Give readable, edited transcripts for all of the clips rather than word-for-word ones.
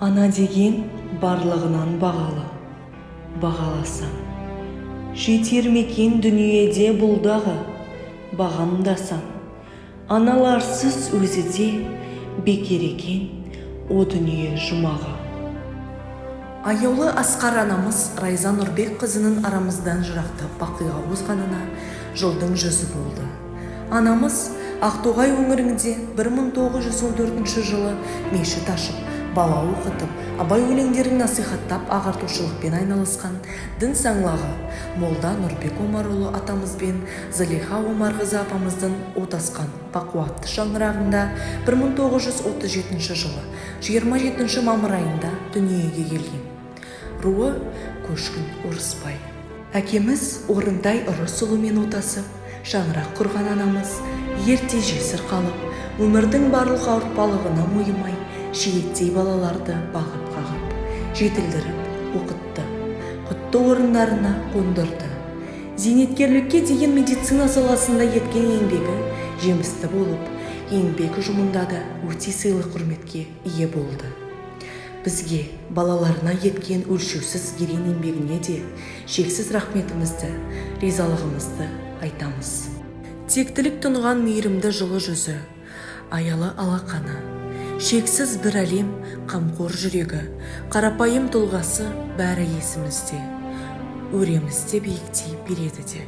Ана деген барлығынан бағалы, бағаласаң. Жетер ме екен дүниеде бұлдағы бағамдасаң. Аналарсыз өзі де бекер екен о дүние жұмағы. Аяулы асқар анамыз Райза Нұрбекқызының арамыздан жырақтап бақиға озғанына жылдың жүзі болды. Анамыз Ақтоғай өңірінде 1914 жылы мешіт ашып, бала оқытып, Абай өлеңдерін насихаттап ағартушылықпен айналысқан дін саңлағы молда Нұрбек Омарұлы атамызбен Зылиха Омарқызы апамыздың отасқан бақуатты шаңырағында 1937 жылы 27 мамыр айында дүниеге келген. Руы Көшкін Орысбай. Әкеміз Орынтай Ырысұлымен отасып, шаңырақ құрған анамыз ерте жесір қалып, өмірдің барлық ауыртпалығына мойымай, шиеттей балаларды бағып-қағып, жетілдіріп оқытты, құтты орындарына қондырды. Зейнеткерлікке дейін медицина саласында еткен еңбегі жемісті болып, еңбек ұжымында да өте сыйлы құрметке ие болды. Бізге балаларына еткен өлшеусіз ерен еңбегіне де шексіз рахметімізді, ризалығымызды айтамыз. Тектілік тұнған мейірімді жылы жүзі, аялы алақаны, шексіз бір әлем қамқор жүрегі, қарапайым тұлғасы бәрі есімізде, өремізде биіктей береді де.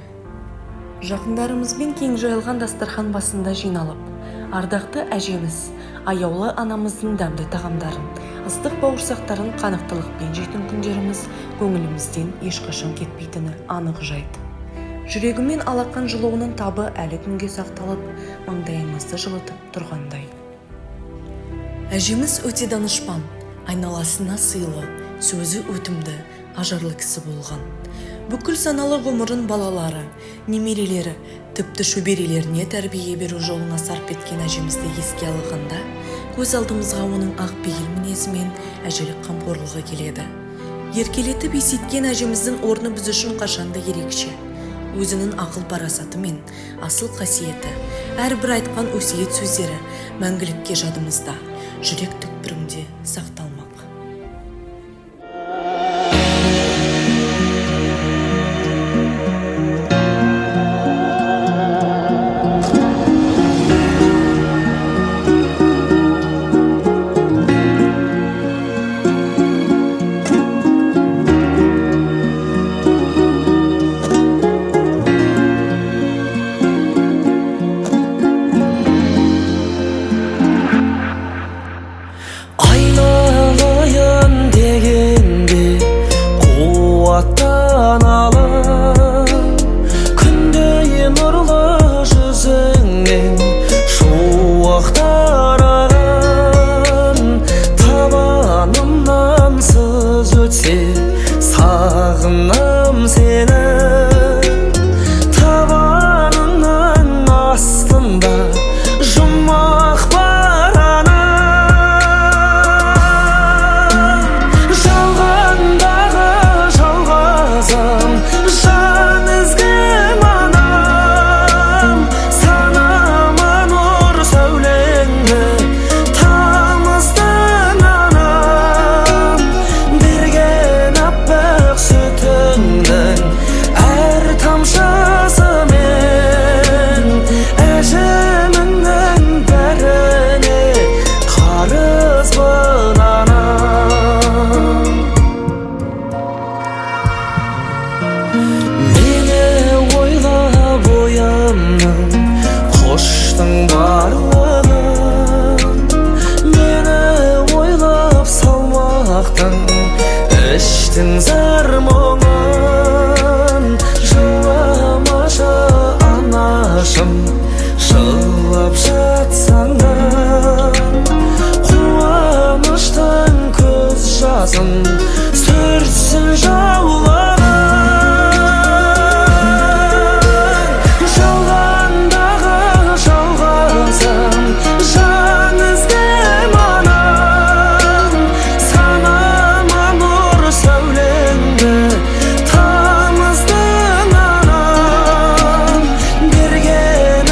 Жақындарымызбен кең жайылған дастархан басында жиналып, ардақты әжеміз, аяулы анамыздың дәмді тағамдарын, ыстық бауырсақтарын қанықтылықпен жейтін күндеріміз көңілімізден ешқашан кетпейтіні анық жайт. Жүрегімен алақан жылуының табы әлі күнге сақталып, маңдайымызды жылытып тұрғандай. Әжеміз өте данышпан, айналасына сыйлы, сөзі өтімді, ажарлы кісі болған. Бүкіл саналы ғұмырын балалары, немерелері, тіпті шөберелеріне тәрбие беру жолына сарп еткен әжемізді еске алғанда, көз алдымызға оның ақ пейіл мінезі мен әжелік қамқорлығы келеді. Еркелетіп есейткен әжеміздің орны біз үшін қашанда ерекше. Өзінің ақыл парасаты мен асыл қасиеті, әрбір айтқан өсиет сөздері мәңгілікке жадымызда, жүрек түкпірінде сақталмақ. Айналайын дегенде қуаттан алып, күндей нұрлы жүзіңнен шуақтар аған, табанымнан сыз өтсе сағынам сені, табаныңның астында жұмақ бар анам. Жалғандағы жалғызым, жан ізгім анам, санама нұр сәулеңді тамыздың анам, берген аппақ сүтіңнің әр тамшысымен әжіміңнің бәріне қарызбын анам. Мені ойлап ойымның құштың барлығын, мені ойлап салмақтың іштің зар мұңын, жыламашы анашым, жылап жатсаң да қуаныштың көз жасын сүртсін жаулығың. Жалғандағы жалғызым, жан ізгім анам, санама нұр сәулеңді тамыздың анам, берген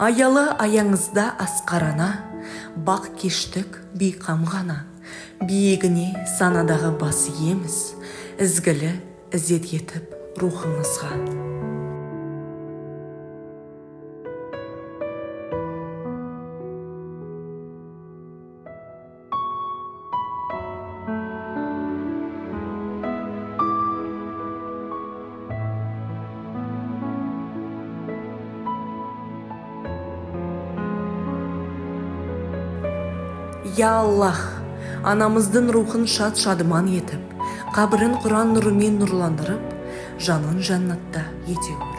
Аялы аяңызда асқар ана, бақ кештік бейқам ғана. Биігіне санадағы бас иеміз, ізгілі ізет етіп рухыңызға. Я Аллах, анамыздың рухын шат-шадыман етіп, қабірін Құран нұрымен нұрландырып, жанын жәннатта ете көр.